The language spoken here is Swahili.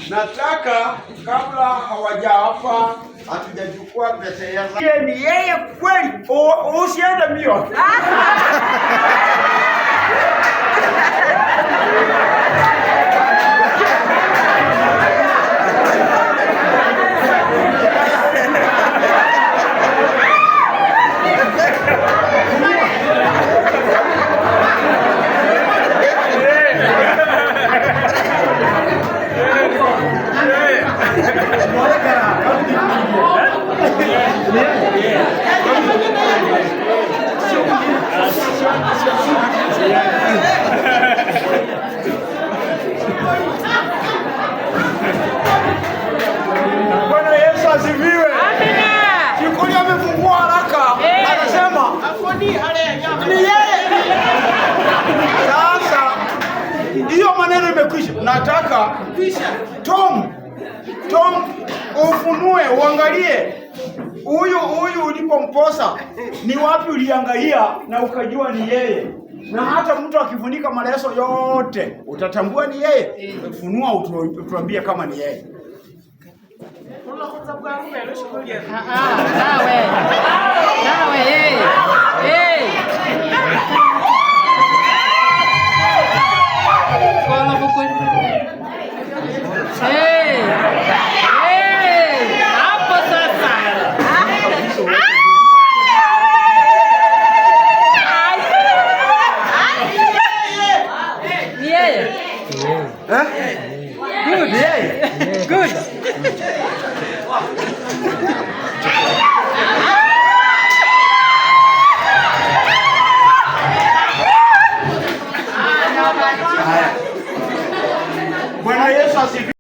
Nataka kabla hawajaapa hatujachukua pesa ya ni yeye kweli, usiende mbio. Bwana Yesu asifiwe. Amina. Shikoli amefungua haraka, anasema ni yeye. Sasa hiyo maneno imekwisha. Nataka Tom, Tom ufunue uangalie huyu huyu ulipomposa ni wapi uliangalia na ukajua ni yeye, na hata mtu akifunika maleso yote utatambua ni yeye. Funua utuambie kama ni yeye. Nawe. Nawe, eh. Eh. Kono kuku. Eh. Eh. Hapo sasa. Ni yeye. Eh? Good. Ni yeye. Good. Bwana Yesu asifiwe.